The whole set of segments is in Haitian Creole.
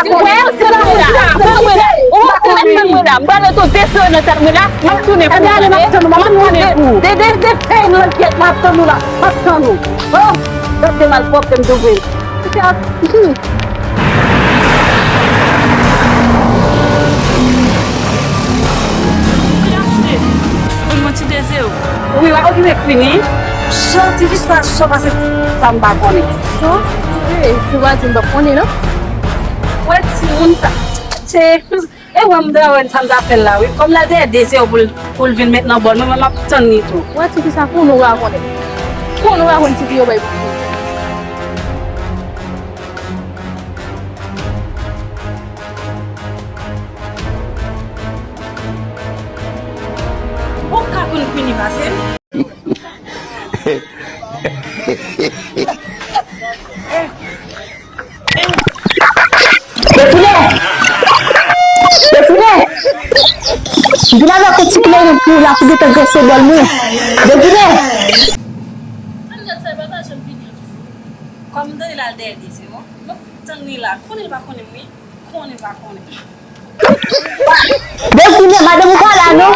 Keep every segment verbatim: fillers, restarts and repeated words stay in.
Ou pa konnen. Ou pa konnen. Ou pa konnen. M pral mete w de sere nan sal mwen la. M ap tounen pou ou tande. M ap tounen pou ou. De, de, de, de, fè yon langyèt, m ap tann ou la. M ap tann ou. Oh, gade malpwòpte m tou vre. Ou mwen ti dezi w. Wi, w ap okipe Queenie. Jan ti fi sa cho pase sa m pa konnen. Cho? Wi, si w pa di m p ap konnen non. Wè timoun sa. Che. E wè m ta wè sa m ta fè l la wi. Kòm l al dèyè dezi w pou l, pou l vin met nan bòl mwen, mwen m ap tann li tou. Wè ti fi sa konnen w pa konnen. Konnen w pa konn ti fi yo bay pou fi. Ou ka konn Queenie pase m? Define! Define! Vin avèk yon ti kleren pou la pou gentan grense bòl mwen. Define! Ann gad sa, papa, jan m vini an toujou. Kòm m tande l al dèyè dezi w, m ap tann li la. Konnen l pa konnen m wi. Konnen pa konnen. Define, madanm ou pa la non.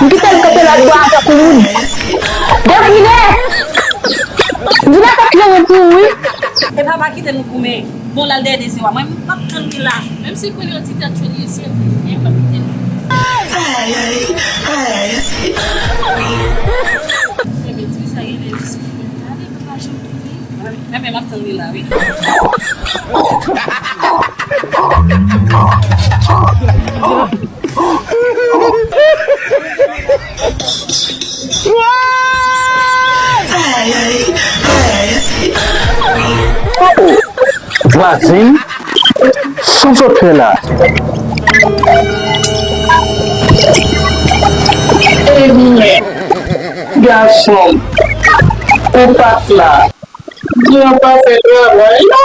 M kite l kanpe lòt bò avèk ou moun. Define! Vin avèk kleren pou ou wi. E papa kite nou goumen. Bon, l al dèyè dezi w a. Mwen, m ap tann li la. Menm si konnen yon ti tèt cho li ye, se vre. Men m p ap kite l. Enben, ti sa gen lè jis pou mwen. Gade, papa, jan m tounen. Enben, m ap tann li la, wi. Vwazen, sa w sot fè la? Ebyen, gason m, ou pa t la. Jan pa fè travay la.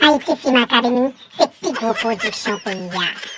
Haiti Film Academy se pi gwo pwodiksyon peyi a.